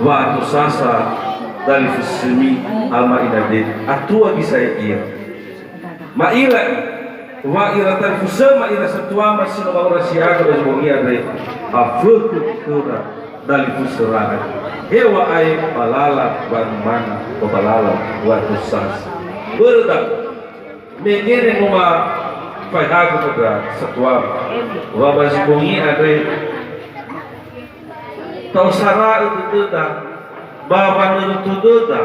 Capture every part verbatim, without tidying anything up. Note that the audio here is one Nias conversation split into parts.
Wa'atosasa dalifusömi ama ina dede. Atua bisa ia. Ma'ila wa ira talifusöma ira satuama si no wa'aurasi aga ba zi bongi andre, afökhö khöra dalifusöra. Heŵa'ae ba lala wanumana, ba lala wa'atosasa. Börö da'ö, mege me no mafaehagö khöda satuama, wa ba zi bongi andre ta'osara'ö dödöda ba wanörö tödöda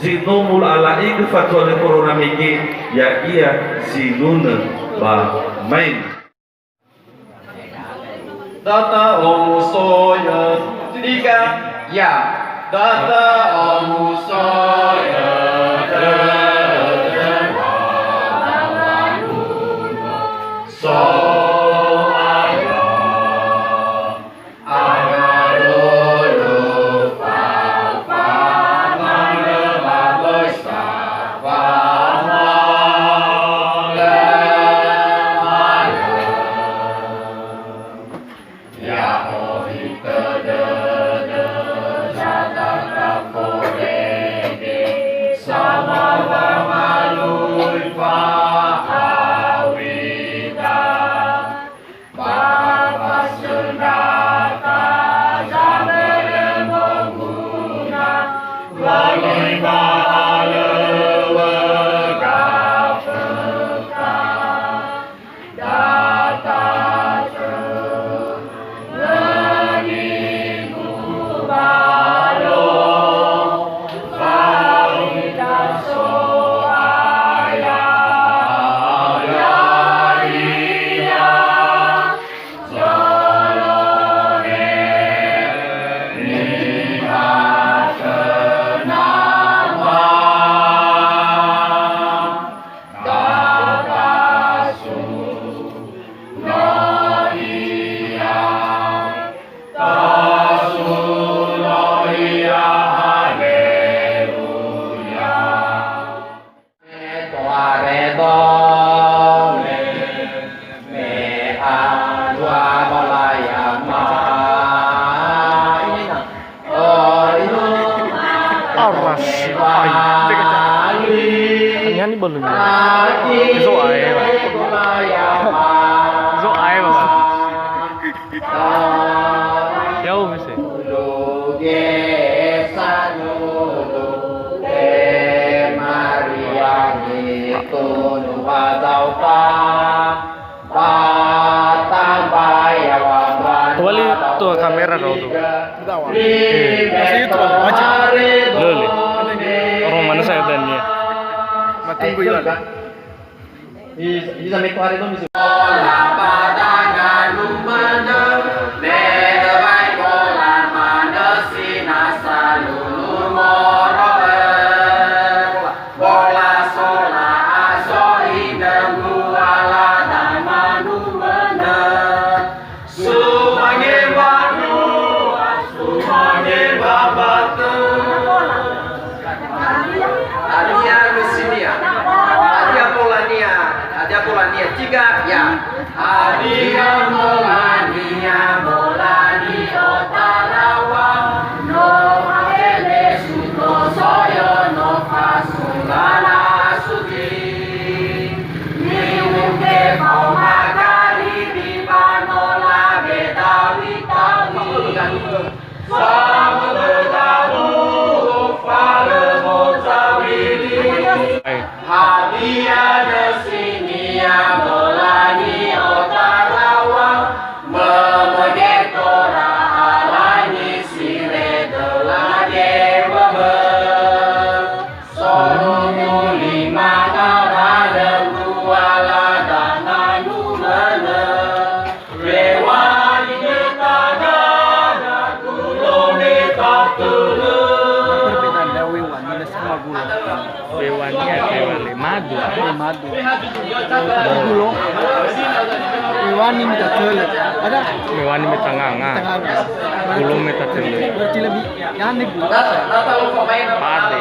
zi no mula'ala'igö fatua nö korona mege, ya'ia zinunö ba main. Data omusoyö, tiga, ya. Data omusoyö, dödöda, so Ba fasöndra ta zabölö moguna, wali ba alöwö gaföka. Data tö, wönigu balo, fa'ida So'aya, ya'ia. Toare dole, me alua molayama. Aras, ai, cek, cek. Hanya ni belum. Zo'aya lah. Zo'aya lah. Ya'o mese. Luge sanulu te Maria nitunu wa zaupa, ba tambaya wa. Kembali tuh kamera dulu tuh. Masih YouTube, wajib. Lele. Orang mana saya dan dia? Matunggu Iwan. Iza me tohare no misu. Ola badanga numana, me bai bola manö sinasa lulu moro'ö. Bola sola aso inö muala dama numana. Sumange banua, sumange babatö. Hadia nusinia? Hadia bolania? Hadia bolania? Tiga, ya. Hadia bolania, bolani otarawa. No ma'ele suto soyo no fasulana suci. Niuke faoma kali di banola bedawi-tawi. Hadia nösinia bolani otarawa, mömöge tora alangi si redö lage wöbö. Sono tulima ngawalö dua lada nanu manö. Wewani me tagana, kulo me tatölö. Perbedaan da wewani na sama gulo. Wewani ya, wewani madu. Madu. Gulo. Wewani me tatölö. Ada? Wewani me tanganga. Tanganga. Gulo me tatölö. Berarti lebih, ya, ini gulo. Pade.